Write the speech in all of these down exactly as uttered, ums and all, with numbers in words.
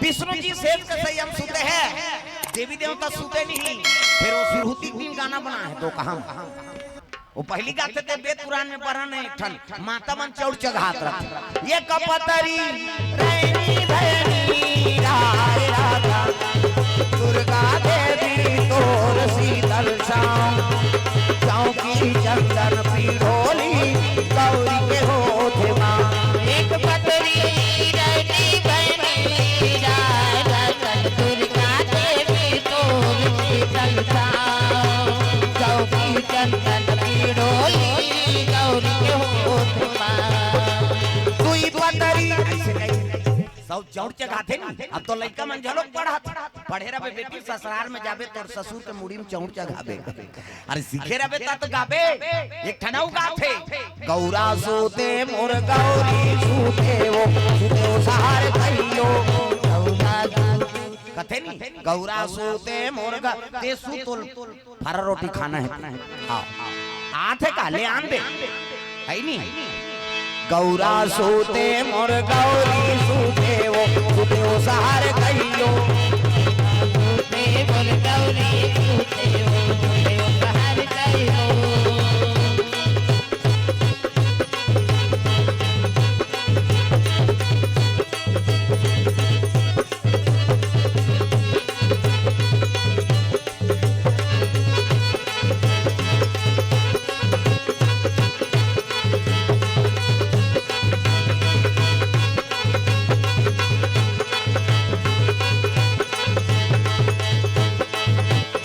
विष्णु जी शेष के सैया म सुते हे, देवी देवता सुते नहीं। फिर वो सुरहुती के दिन गाना बना हे, दो कहा। वो पहिली गाथे ते वेद पुराण में पढ़न हे, एक ठन माता मन चौर चघात रथे। एक पतरी रैनी भैनी राय राधा, दुर्गा देवी तोर शीतल छाँव, चौकी चंदन पीढ़ोली गौरी के होथे माँ। एक पतरी रैनी भैनी राय राधा, दुर्गा देवी तोर शीतल छाँव, चौकी चंदन पीढ़ोली गौरी के होथे माँ। दुई पतरी, अइसे कही, सब चौर चघाथे नी। अब तो लइका मन घलो पढ़त, पढ़े रहिबे बेटी, ससुरार में जाबे तोर ससुर के मुड़ी में चौर चघाबे। अरे सीखे रहिबे त तो गाबे। एक ठन अउ गाथे, गौरा सूते मोर गौरी सूते वो, सूते वो सहार कहियो। गौरा सूते, कथे नी, गौरा सूते मोर ग-, ते सूत ओल फरा रोटी खाना हे। हाँ। आथे का, ले आन दे। हे नी? गौरा सूते मोर गौरी सूते वो, सूते वो सहार कहियो। सूते मोर गौरी सूते वो, सूते वो सहार कहियो।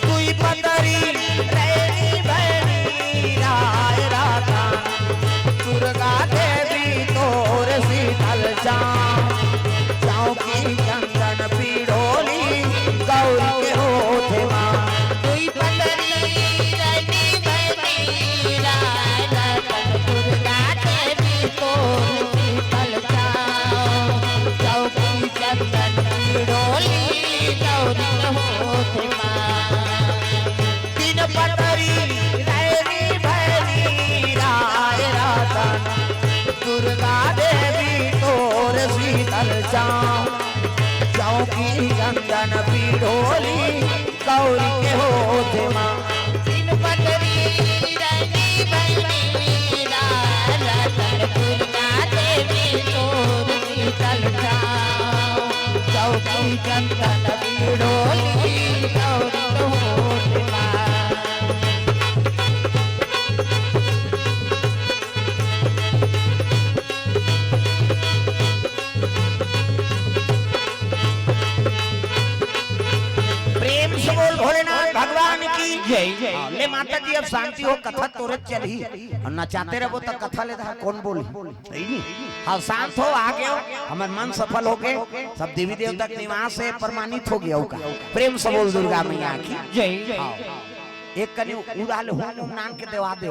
दुई पतरी रैनी भैनी राय राधा, दुर्गा देवी तोर शीतल छाँव, चौकी चंदन पीढ़ोली गौरी के होथे माँ। दुई पतरी रैनी भैनी राय राधा, दुर्गा देवी तोर शीतल छाँव, चौकी चंदन पीढ़ोली गौरी के होथे माँ। तीन पतरी रैनी भैनी राय राधा, दुर्गा देवी तोर शीतल छाँव, चौकी चंदन पीढ़ोली गौरी के होथे माँ। तीन पतरी रैनी भैनी राय राधा, दुर्गा देवी तोर शीतल छाँव, चौकी चंदन पीढ़ोली गौरी के होथे माँ। प्रेम से बोल भोलेनाथ भगवान की जय। हाँ, ले माता जी, अब शांति हो, कथा तोरे चलही। अउ नचाते रहिबो त कथा ले दहा कोन बोलही? सही नी? हाँ, शांत हो, आ गे हो, हमर मन सफल हो गे, सब देवी देवता के निवास हे, प्रमाणित हो गे हो का। प्रेम से बोल दुर्गा मैया की जय। हाँ। एक कनी उड़ा ले, हूँ, हूँ, नान के देवा दे।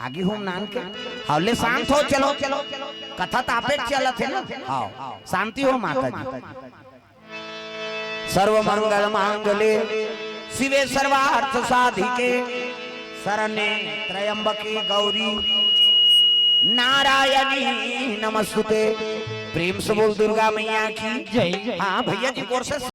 आगे हूँ नान के। हाँ, ले शांत हो, चलो, चलो। कथा त आपे चलत हे ना। हाँ, शांति हो माता जी। सर्व मंगल मांगल्ये शिवे सर्वार्थ साधिके शरण्ये त्र्यंबके गौरी नारायणी नमस्तुते। प्रेम से बोल दुर्गा मैया की जय। हाँ भैया जी, जोर से।